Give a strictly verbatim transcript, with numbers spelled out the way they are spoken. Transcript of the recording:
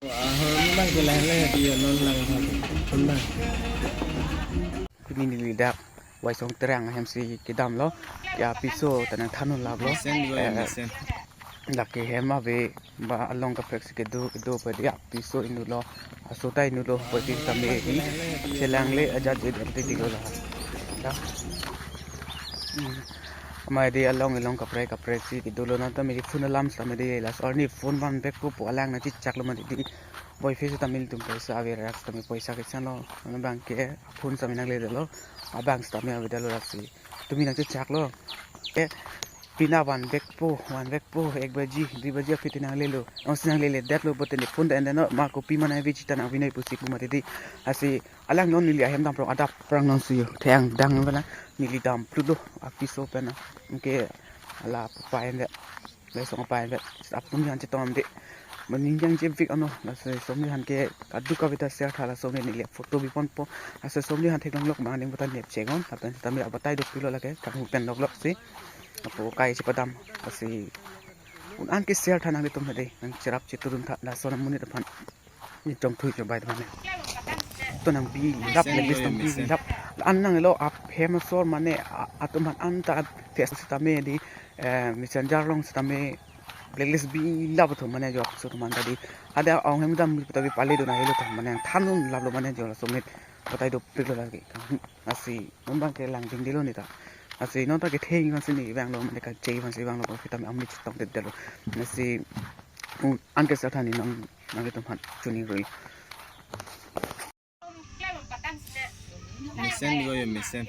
Ahormu bang ke lahenle dia non lang ha. Pun bang. Pini neli dak Waisong Terang ahemsi kedamlo. Ya piso tanang thanun laplo. Mesen juga ya, eh, mesen. Dak ke hem ave ba along kaprek si kedo kedo pa dia piso inutlo. Aso ta inutlo pa di tame di. Chelangle aja je di di lo la. Dak. Hmm. Amei di along ilong kaprek kaprek si kedolo, nang tame di phone alam sitame di, laso arni phone vanvekpo pu alang nangchechaklo mati di. Boy face sitame ilitum paisa ave, rak sitame paisa kechanlo. Mane bang ke phone sitame nangledetlo. Abang sitame avedetlo, lasi tumi nangchechaklo. Ke pina vanvekpo, vanvekpo, ek baji, dui baji aphi te nanglelo. Ongsi nangleledetlo, bote ne phone ta endeno, ma kopi mana ave chita nang binoi pusi pu mati di. Lasi alang non neli ahem dam prong adap prang nonsi yo. Theng dang bana neli dam plulo apiso pena. Anke hala papai ende. Laisong papai ende. Apun yang chetong de. Maning yang jevik ano. Laso somni han ke kaduk kavita share tha, laso somni neli photo biponpo. Laso somni han theklonglok bang ning bata nep chengon. Lapen sitame abatai dopiklo lake. Kanghu pen loklok si. Apo kai chepadam. Lasi un-an ke share tha nanglitum hade. Nangcherap cheturun tha. Laso amonit aphan. Ni chongthui chobai teman. To nang bi lap, mesen lagi yo, tong bi mesen. Lap. An nanglo aphem asor mane a-, atum an anta Facebook sitame di, eh, Messenger along sitame blacklist bi lap atum mane jok so teman tadi. Ada ong hem dam putabi pale do na helo teman mane thanun laplo mane jok so mit patai dopiklo lagi. Lasi non bang ke lang ding dilo neta. Lasi non ta ke theng kan sini bang lo mane kachei kan si bang lo kita me amni chetong det delo. Lasi un-an ke sa thani nang nangtum aphan chuni rui. Mesen juga ya, mesen.